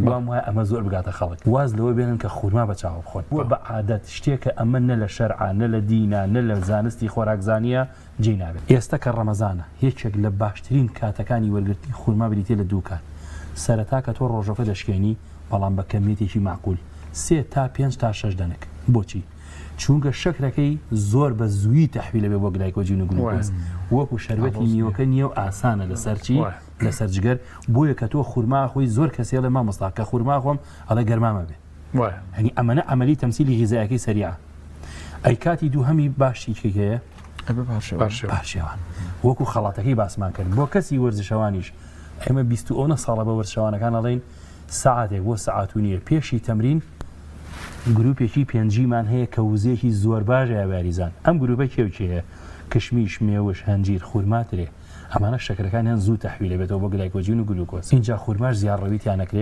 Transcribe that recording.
هیوام وایە ئەمە زۆر بگاتە خەڵک. واز لەوە بێنن کە خورما بە چاوە بخۆن. بووە بە عادەت، شتێکە ئەمە نە لە شەرعا، نە لە دینا، نە لە زانستی خۆراکزانییە جێی نابێت. ئێستە کە ڕەمەزانە، یەکێک لە باشترین کاتەکانی وەرگرتنی خورما بریتییە لە دوو کات، سەرەتا کە تۆ ڕۆژەکە دەشکێنی، بەڵام بە کەمیەتێکی مەعقول، سێ تا پێنج تا شەش دەنک. بۆچی؟ چوونکە شەکرەکەی زۆر بە زوویی تەحویل ئەبێ بۆ گلایکۆجین و گلوکۆز، وەکو شەربەتی میوەکە نییە و ئاسانە لەسەر چی؟ لەسەر جگەر، بۆیە کە تۆ خورما ئەخۆی زۆر کەس ئەڵێ مامۆستا کە خورما ئەخۆم ئەڵێ گەرمام ئەبێ. یانی ئەمەنە عەمەلی تەمسیلی غیزایەکەی سەریعە. ئەی کاتی دووهەمی باشی کەی هەیە؟ پارشێوان. وەکو خەڵاتەکەی باسمان کرد بۆ کەسی وەرزشەوانیش ئێمە 20 و ئەونە ساڵە بە وەرزشەوانەکان ئەڵێین سەعاتێک بۆ سەعات و نیوێ پێشی تەمرین گروپێکی پێنجیمان هەیە کە وزەیەکی زۆر باش هەیە بە یاریزان ئەم گروپە کێ و کێیە کشمیش مێوژ هەنجیر خورما ترێ ئەمانە شەکرەکانیان زوو تەحویل ئەبێتەوە بۆ گلایکۆجین و گلوکۆز ئینجا خورماش زیاڕەوی تیا نەکرێ.